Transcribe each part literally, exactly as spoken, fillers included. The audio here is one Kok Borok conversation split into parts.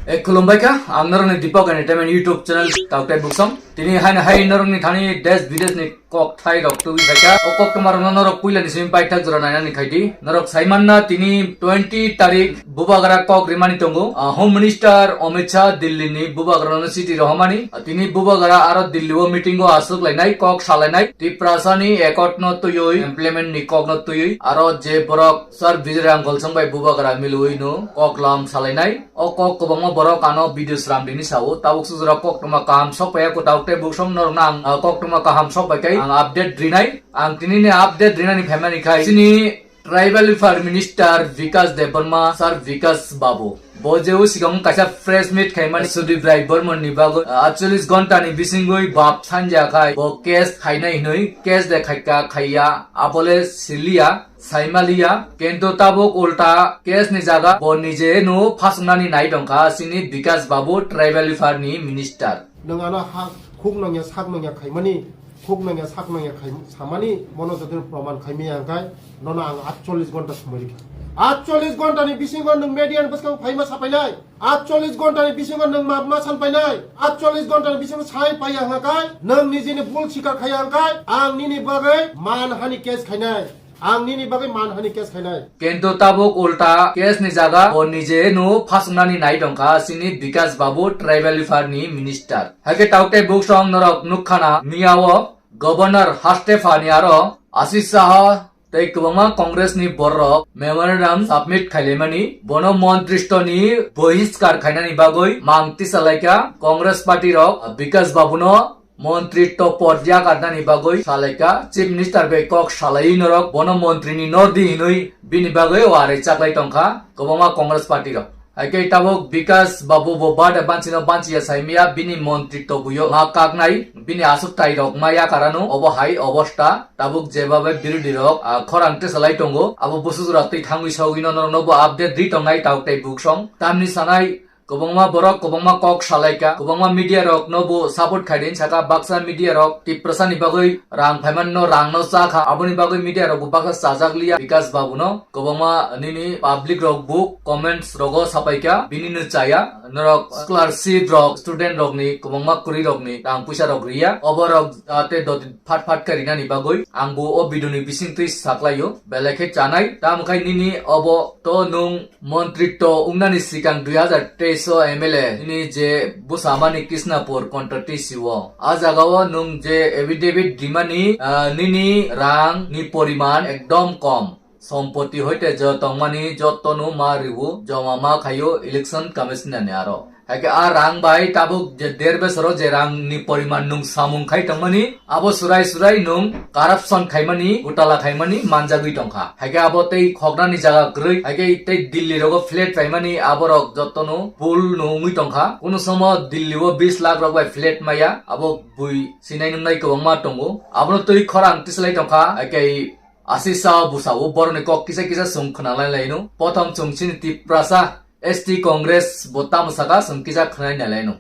E, khulumbai kha, ang norokni Deepak Entertainment YouTube channel Tautai Buksong. Tini haino hai norokni thani desh bidesh ni kok thai rok twi phaikha. O kok tongma rokno norok puila ni simi paithak jora nainani khaidi. Norok saimanna tini twenty tarik bubagra kok rimani tongo. Ah, Home Minister Amit Shah Delhi ni bubagra no city rohormani. Ah, tini bubagra aro Delhi o meeting o aswk lainai, kok salainai. Tiprasa ni accord no twiwi, implement ni kok no twiwi. Aro je borok Sir Vijay Rangkhol song bai bubagra milwi no kok lam salainai. O kok kwbangma borok ano video sram rini sao. Tabuk sujura kok tongma kaham sok paiya kwtal tei buksong norok nang, ah, kok tongma kaham sok pai kai ang update rinai. Ang tini ni update rinani phaimani khai chini Tribal Welfare Minister Vikas Debbarma, Sir Vikas Babu. Bo je o sikang kaisa press meet khaimani Sudip Rai Bormon ni bagwi, ah, atchollish ghonta ni bisingwi bap sanja khai bo case khainai hinwi case de khaika khaiya abole siliya. Saimaliya, kintu tabuk ulta case ni jaga bo nije no phasuknani nai tongkha chini Bikas Babu, Tribal Welfare ni Minister. Nwng ano ha khuk nangya sak nangya khaimani, khuk nangya sak nangya khai samani, bono joto proman khaimaya hwnkhe nono ang atchollish ghonta somoi rikha. Atchollish ghonta ni bisingo nwng media ni bwskango phaima sapainai. Atchollish ghonta ni bisingo nwng ma, ma san painai. Atchollish ghonta ni bisingo sai paiya hwnkhe nwng nijini bul sikar khaiya hwnkhe ang nini bagwi manhani case khainai. Ang nini bagwi manhani case khainai. Kintu tabuk ulta case ni jaga bo nije no phasuknani nai tongkha chini Bikas Babu, Tribal Welfare ni Minister. Haikhe tabuk tei buksong norok nukkhana miya o Governor Hastepha ni aro Ashish Saha tei kwbangma Congress ni bororok memorandum submit khailaimani, bono montritto ni bohiskar khainani bagwi mang tisalaikha Congress party rok Bikas Babu no montritto pod yakarnani bagwi salaikha, Chief Minister bai kok salaiwi norok bono montri ni nordi hinwi bini bagwi warwi chaklai tongkha kwbangma Congress party rok. Haikhe tabuk Bikas Babu bo bada bansino bansiya saimaya bini montritto buyo ma kaknai, bini aswk tai rok ma yakarano obo hai obosta. Tabuk jebabe birodhi rok, ah, khorang tesalai tongo, abo busu jora twi thangwi sogwino norokno bo update ri tongnai tabuk tei buksong. Tamni sanai kwbangma borok kwbangma kok salaikha, kwbangma media rokno bo support khaidi saka, baksa media rok Tiprasa ni bagwi rang phaimanno rangno chakha, aboni bagwi media rok bo baksa chajak liya Bikas Babu no. Kwbangma nini public rok bo comments rogo sapaikha, bini no chaya, norok scholarship rok, student rokni, kwbangma kwrwi rokni rang puisa rok riya, oborok jate doti phat phat khe rinani bagwi ang bo o video ni bising twi saklaio, belai khe chanai, tamo khai nini obo to nwng montritto wngnani sikang dui hazar teis o M L A nini je bwsamani Krishnapur constituency o, a jaga o nwng je affidavit rimani, ah, nini rang ni poriman ekdom kom. Sompoti hoite je tongmani jotono ma riwo, joma ma khaio election commissioner ni aro. Haikhe a rang bai tabuk je der besoro je rang ni poriman nwng samung khai tongmani, abo surai surai nwng corruption khaimani, gotala khaimani manjagwi tongkha. Haikhe abo tei khoknani jaga kwrwi, haikhe tei Delhi rogo flat paimani aborok jotono bul no wngwi tongkha. Kunu somo Delhi o bis lakh rok bai flat maya, abo bui sinai nungnai kwbangma tongo. Abono twi khorang tislai tongkha, haikhe Asisa bwsao borokni kok kisa kisa chwng khwnalai laino. Prothom chwng chini Tiprasa S T Congress bo tamo saka chwng kisa khwnai nai laino.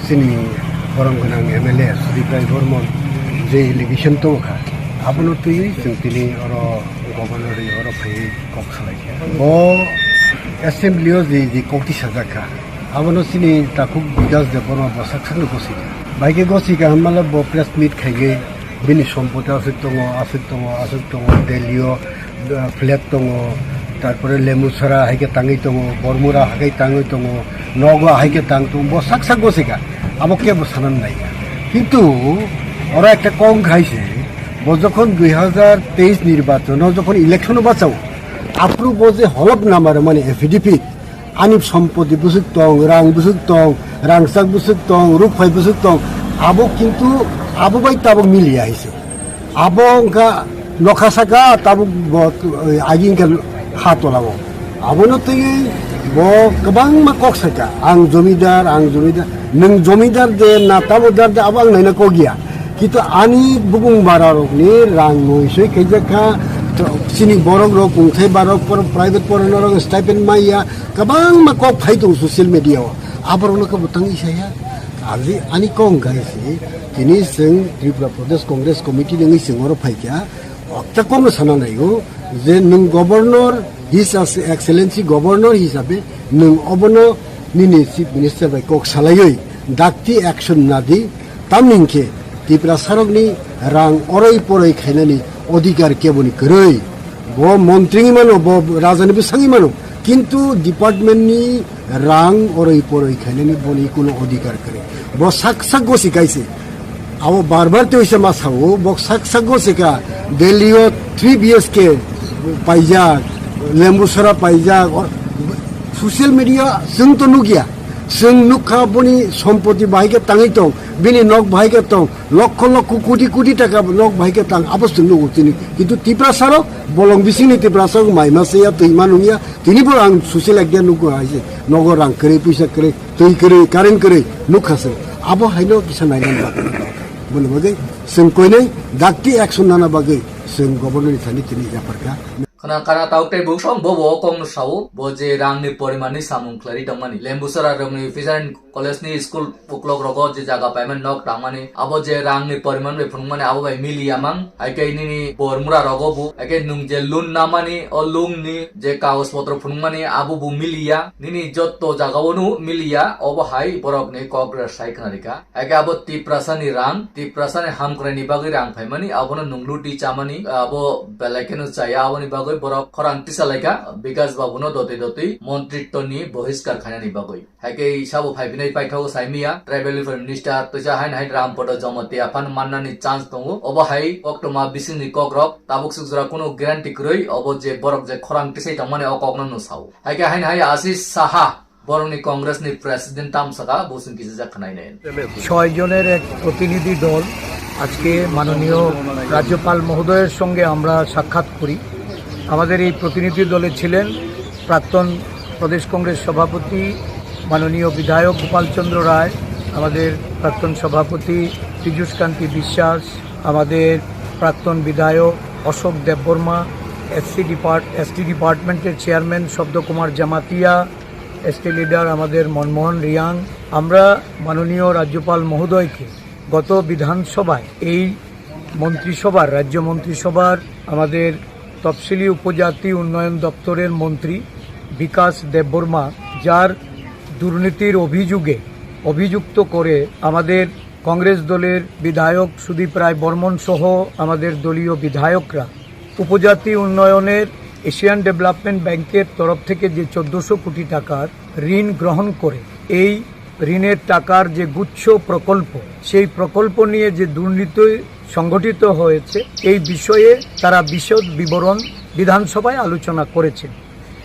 Chini borom gwnang M L A Sudip Rai Bormon je allegation tongo kha, abono twiwi chwng tini oro governor ni oro phaiwi kok salai kha. Bo assembly o je, je kok tisajak kha, abono chini takhuk Bikas Debbarma bo sak sakno gosika. Bai khe gosika hwnmale bo press meet khaigwi bini sompoti aswk tongo, aswk tongo, aswk tongo, Delhi o, uh, flat tongo, tarpore Lemusara hai khe tangwi tongo, Bormura hai khe tangwi tongo, nogo hai khe tang tongo, bo sak sak gosika, abo kebo sanani nai kha. Kintu oro ekta kok khai se, bo jokhon dui hazar teis nirbachon o jokhon election o bachao, aphuru bo je holok nama rwmani affidavit, ani sompoti bwswk tong, rang bwswk tong, rangchak bwswk tong, rukphai bwswk tong, abo kintu abo bai tabuk miliya hai se. Abo wngkha nokha saka tabuk bo, eh, agi wngkha ha tola o. Abono twiwi bo kwbangma kok saikha, "Ang jomidar, ang jomidar." Nwng jomidar de na tabukdar de abo ang naina kok ya. Kintu ani bukung bara rokni rang mui soi khaijak kha, to chini borok rok kungthai barok por-, private porano rok stipend maiya, kwbangma kok phai tongo social media o. Aborokno khe bo tangwi saya. Aji ani kok wngkha se, tini chwng Tripura Pradesh Congress Committee ni wngwi chwng oro phaikha. Okta kokno sana naigo je nwng governor, His Excellency Governor hisabe nwng obono Nini Chief Minister bai kok salaiwi dakti action nadi, tamni hinkhe Tiprasarokni rang oroi poroi khainani odhikar keboni kwrwi. Bo montri wngwi mano, bo rajani bwsang wngwi mano, kintu department ni rang oroi poroi khainani boni kuno odhikar kwrwi. Bo sak sak gosi kaise. Abo bar bar tei oisa ma sao, bo sak sak gosi ka, Delhi o three B H K paijak, Lembusara paijak, or-, social media chwng to nukya. Chwng nukha boni sompoti bahai khe tangwi tong, bini nok bahai khe tong, lokho lokho koti koti taka nok bahai khe tang, abo chwng nugo tini. Kintu Tiprasarok bolong bisingni Tiprasarok mai ma se ya, twi ma nung ya, tini bo ang social media nugo hai se, nogo rang kwrwi, puisa kwrwi, twi kwrwi, current kwrwi, nukha se. Abo haino kisa nainani bagwi. Boni bagwi chwng koinai dakti action nana bagwi chwng governor ni thani tini yapharkha. Khna khna tabuk tei buk song bo bo kok no sao, bo je rang ni poriman ni samung khlai tongmani, Lembusara rok ni Fishery College ni school uklok rogo je jaga paiman nok tangmani, abo je rang ni poriman bai phunukmani abo bai miliya mang, hai khe nini bor mura rogo bu, hai khe nung je loan namani, o loan ni je kagoj potro phunukmani abo bu miliya, nini jotto jaga o no miliya, obo hai borok ni kok rw sai khna rikha. Hai khe abo Tiprasa ni rang, Tiprasa ni hamkrai ni bagwi rang phaimani, abono nung luti chamani, abo belai kheno chaya, aboni bagwi borok khorang tisa laikha, Bikash Babu no dotwi dotwi montritto ni bohiskar khainani bagwi. Hai khe sabo phaiphinai paithago saimiya, Tribal Welfare Minister twisa hain hain Rampada Jamatia phan mannani chance tongo. Obo hai koktwma bisingni kokrok, tabuk sukjora kunu guarantee kwrwi, obo je borok je khorang tisai tongmani o kokno no sao. Hai khe hain hai Ashish Saha, borokni Congress ni President tam saka, bo chwng kisa jak khnai nai. ছয় জনের এক প্রতিনিধি দল আজকে মাননীয় রাজ্যপাল মহোদয়ের সঙ্গে আমরা সাক্ষাৎ করি। আমাদের এই প্রতিনিধি দলে ছিলেন প্রাক্তন প্রদেশ কংগ্রেস সভাপতি মাননীয় বিধায়ক গোপালচন্দ্র রায়, আমাদের প্রাক্তন সভাপতি পীযুষ কান্তি বিশ্বাস, আমাদের প্রাক্তন বিধায়ক অশোক দেববর্মা, এসসি ডিপার্ট-, এসটি ডিপার্টমেন্টের চেয়ারম্যান শব্দ কুমার জামাতিয়া, এসটি লিডার আমাদের মনমোহন রিয়াং। আমরা মাননীয় রাজ্যপাল মহোদয়কে গত বিধানসভায় এই মন্ত্রিসভার, রাজ্য মন্ত্রিসভার আমাদের তফসিলি উপজাতি উন্নয়ন দপ্তরের মন্ত্রী বিকাশ দেববর্মা, যার দুর্নীতির অভিযোগে অভিযুক্ত করে আমাদের কংগ্রেস দলের বিধায়ক সুদীপ রায় বর্মন সহ আমাদের দলীয় বিধায়করা উপজাতি উন্নয়নের এশিয়ান ডেভেলপমেন্ট ব্যাংকের তরফ থেকে যে চোদ্দশো কোটি টাকার ঋণ গ্রহণ করে এই ঋণের টাকার যে গুচ্ছ প্রকল্প, সেই প্রকল্প নিয়ে যে দুর্নীতি সংঘটিত হয়েছে, এই বিষয়ে তারা বিশদ বিবরণ বিধানসভায় আলোচনা করেছেন।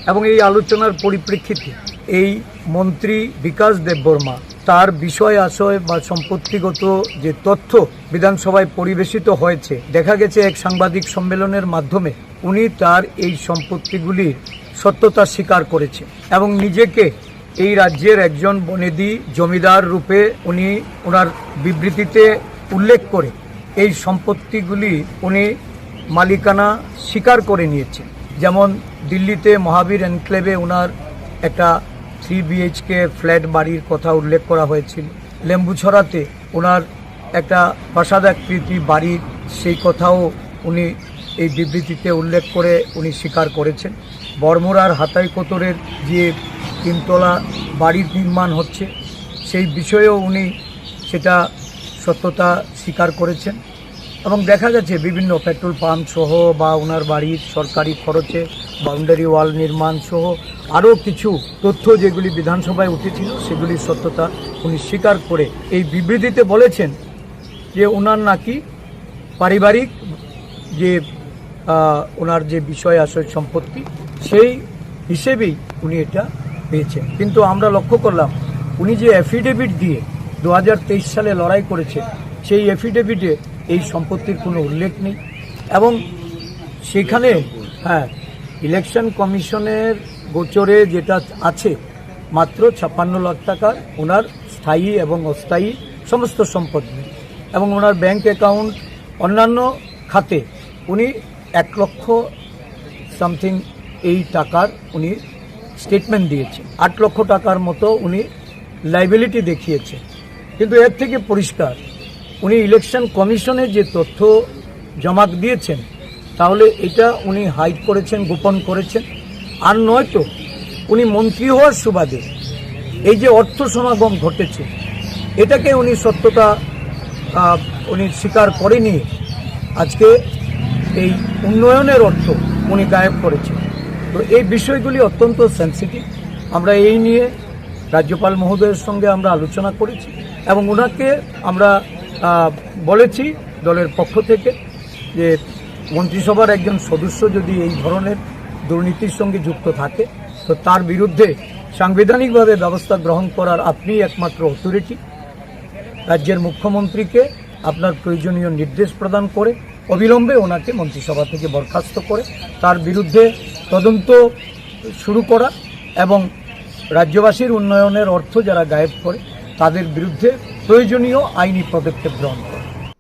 এবং এই আলোচনার পরিপ্রেক্ষিতে এই মন্ত্রী বিকাশ দেববর্মা তার বিষয় আশয় বা সম্পত্তিগত যে তথ্য বিধানসভায় পরিবেশিত হয়েছে, দেখা গেছে এক সাংবাদিক সম্মেলনের মাধ্যমে উনি তার এই সম্পত্তিগুলির সত্যতা স্বীকার করেছেন এবং নিজেকে এই রাজ্যের একজন বনেদি জমিদার রূপে উনি ওনার বিবৃতিতে উল্লেখ করে এই সম্পত্তিগুলি উনি মালিকানা স্বীকার করে নিয়েছেন। যেমন দিল্লিতে মহাবীর এনক্লেভে ওনার একটা থ্রি বিএইচকে ফ্ল্যাট বাড়ির কথা উল্লেখ করা হয়েছিল, লেম্বুছড়াতে ওনার একটা প্রাসাদাকৃতি বাড়ির সেই কথাও উনি এই বিবৃতিতে উল্লেখ করে উনি স্বীকার করেছেন। বড়মুড়ার হাতাই কোতরের যে তিনতলা বাড়ির নির্মাণ হচ্ছে, সেই বিষয়েও উনি সেটা সত্যতা স্বীকার করেছেন। এবং দেখা গেছে বিভিন্ন পেট্রোল পাম্প সহ বা ওনার বাড়ির সরকারি খরচে বাউন্ডারি ওয়াল নির্মাণ সহ আরও কিছু তথ্য যেগুলি বিধানসভায় উঠেছিল, সেগুলির সত্যতা উনি স্বীকার করে এই বিবৃতিতে বলেছেন যে ওনার নাকি পারিবারিক যে, আহ, ওনার যে বিষয় আশয় সম্পত্তি, সেই হিসেবেই উনি এটা পেয়েছেন। কিন্তু আমরা লক্ষ্য করলাম, উনি যে অ্যাফিডেভিট দিয়ে দু হাজার তেইশ সালে লড়াই করেছেন, সেই অ্যাফিডেভিটে এই সম্পত্তির কোনো উল্লেখ নেই। এবং সেখানে, হ্যাঁ, ইলেকশন কমিশনের গোচরে যেটা আছে, মাত্র ছাপ্পান্ন লাখ টাকার ওনার স্থায়ী এবং অস্থায়ী সমস্ত সম্পদ নেই। এবং ওনার ব্যাংক অ্যাকাউন্ট, অন্যান্য খাতে উনি এক লক্ষ সামথিং এই টাকার উনি স্টেটমেন্ট দিয়েছেন। আট লক্ষ টাকার মতো উনি লাইবিলিটি দেখিয়েছেন। কিন্তু এর থেকে পরিষ্কার, উনি ইলেকশন কমিশনে যে তথ্য জমা দিয়েছেন, তাহলে এটা উনি হাইড করেছেন, গোপন করেছেন। আর নয়তো উনি মন্ত্রী হওয়ার সুবাদে এই যে অর্থ সমাগম ঘটেছে, এটাকে উনি সত্যতা, আহ, উনি স্বীকার করে নিয়ে আজকে এই উন্নয়নের অর্থ উনি গায়েব করেছেন। তো এই বিষয়গুলি অত্যন্ত সেনসিটিভ। আমরা এই নিয়ে রাজ্যপাল মহোদয়ের সঙ্গে আমরা আলোচনা করেছি এবং ওনাকে আমরা, আহ, বলেছি দলের পক্ষ থেকে যে মন্ত্রিসভার একজন সদস্য যদি এই ধরনের দুর্নীতির সঙ্গে যুক্ত থাকে, তো তার বিরুদ্ধে সাংবিধানিকভাবে ব্যবস্থা গ্রহণ করার আপনি একমাত্র অথরিটি। রাজ্যের মুখ্যমন্ত্রীকে আপনার প্রয়োজনীয় নির্দেশ প্রদান করে অবিলম্বে ওনাকে মন্ত্রিসভা থেকে বরখাস্ত করে তার বিরুদ্ধে তদন্ত শুরু করা এবং রাজ্যবাসীর উন্নয়নের অর্থ যারা গায়েব করে তাদের বিরুদ্ধে প্রয়োজনীয় আইনি পদক্ষেপ গ্রহণ করা।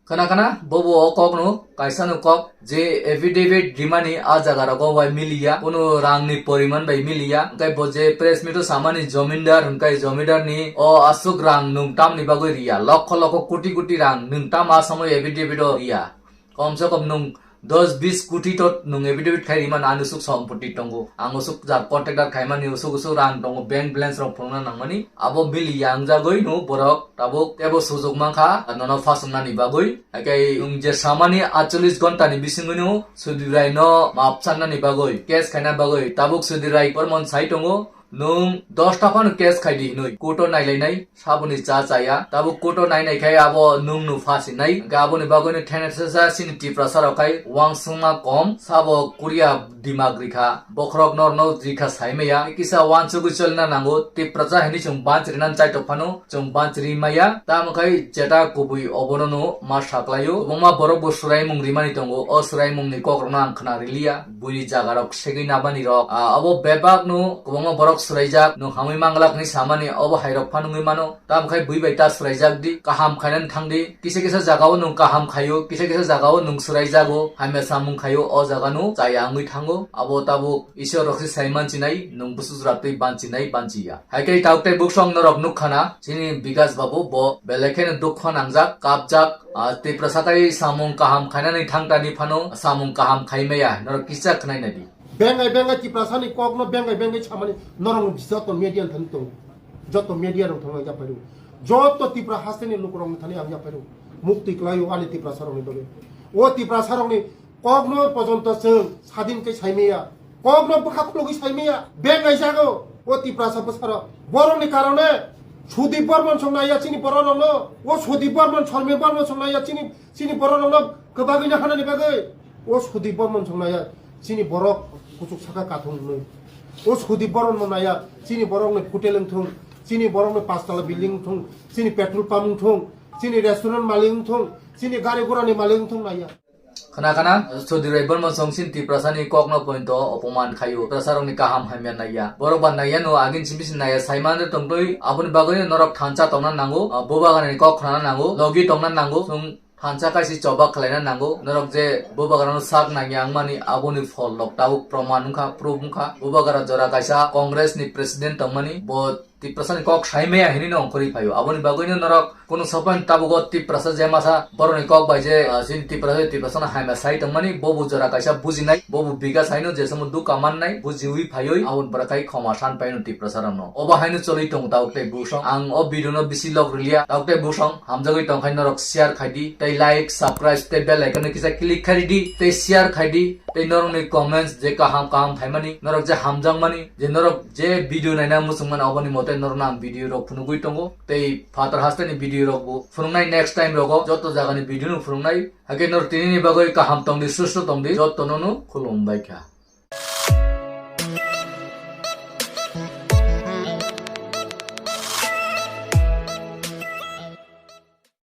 Khna khna, bobo o kokno, kaisano kok, je affidavit rimani a jagarogo bai miliya, kunu rangni poriman bai miliya, hwnkhe bo je press meet o samani jomindar, hwnkhe jomindarni o aswk rang nwng tamni bagwi riya, lokho lokho koti koti rang nwng tam a samoi affidavit o riya. Komse kom nwng dos bis koti to nwng affidavit khai rimani, ani usuk sompoti tongo, ang usuk jak contractor khaimani usuk usuk rang tongo, bank balance rok phunukna nangmani, abo miliya wngjagwi no borok tabuk tebo sujok mankha nono phaswngnani bagwi. Haikhai nwng je samani atchollish ghonta ni bisingwino Sudibrai no map sannani bagwi, case khaina bagwi tabuk Sudibrai pormon sai tongo, nwng dosta phano case khaidi hinwi court o nailainai, saboni cha chaya. Tabuk court o nainai khai abo nwng no phasinai. Hwnkhe aboni bagwino thengnai sasa chini Tiprasa rok khai wangsungma kom, sabo Korea dimag rikha, bokhorok norno rikha saimaya. Kisa wansugwi cholina nango, Tiprasa hinwi chwng banchirinan chaitok phano chwng banchiri maya. Tamo khai jeta kubui obono no ma saklaio. Kwbangma borok bo swraimung rimani tongo, o swraimungni kokrokno ang khna riliya. Buini jagarok segwi nabani rok, ah, abo bebak no kwbangma borok swraijak, nwng hamwi manglak hinwi samani obo hairok phano wngwi mano. Tamo khai bui bai ta swraijak di, kaham khainani thang di. Kisa kisa jagao nwng kaham khaio, kisa kisa jagao nwng swraijago, hamya samung khaio, o jaga no chaya wngwi thango. Abo tabuk Isor rok se sai manchinai, nwng busu jora twi banchinai, banchiya. Haikhai tabuk tei buksong norok nukkhana, chini Bikas Babu bo belai kheno dukho nangjak, kapjak, ah, Tiprasa tai samung kaham khainani thangtani phano samung kaham khaimaya, norok kisa khnaina di. Bengai bengai Tiprasani kokno bengai bengai samani norok joto media thani tongo. Joto media rok thangna yapharu. Joto Tipra hasteni lukurok thani ang yapharu. Mukti klaio ani Tiprasa rokni bagwi. O Tiprasa rokni kokno pojonto chwng sadin khe saimaya. Kokno bwkha khulugwi saimaya. Bengai jago o Tiprasa bwsarok. Borokni karone Sudip Bormon song naiya chini borok rokno. O Sudip Bormon, Sormir Bormon song naiya chini, chini borok rokno kwbagwi na hanani bagwi. O Sudip Bormon song naiya chini borok kuchuk saka kathung wngnwi. O Sudip Bormon naiya chini borokni hotel wngthung, chini borokni pastala building wngthung, chini petrol pump wngthung, chini restaurant malik wngthung, chini gari gurani malik wngthung naiya. Khna khna, Sudip Rai Bormon song chini Tiprasani kokno pointo opoman khaio. Tiprasa rokni kaham hamya naiya. Borok ba naiya no agin simi simi naiya saimano tongtwi, aboni bagwi norok thansa tongna nango, ah, bubagrani kok khnana nango, logi tongna nango. Chwng thansa kaisa choba khlaina nango. Norok je bubagrano sak nangya wngmani aboni phol rok tabuk proman wngkha, proof wngkha. Bubagra jora kaisa Congress ni president tongmani, bo Tiprasani kok saimaya hinwi no ongkhorwi phaio. Aboni bagwino norok kunu sopan tabugo Tiprasa je masa borokni kok bai je, ah, chini Tiprasa, Tiprasano hamya sai tongmani, bobo jora kaisa bujinai, bobo Bikas haino je samo dukha mannai, bujiwi phaiwi, aboni bwrwk khai khoma san paino Tiprasa rokno. Obo haino choli tongo tabuk tei busong. Ang o video no bisi log riliya, tabuk tei busong. Hamjagwi tongkhai norok share khaidi, tei like, subscribe, tei bell icon no kisa click khaidi, tei share khaidi, tei norokni comments je kaham kaham phaimani, norok je hamjakmani, je norok je video naina muchungmani, oboni mote norokno ang video rok phunugwi tongo, tei phatar hasteni video rok bo phunuknai next time rogo, joto jagani video no phunuknai. Hakhe norok tinini bagwi kaham tongdi, susto tongdi, jotono no khulumbaikha.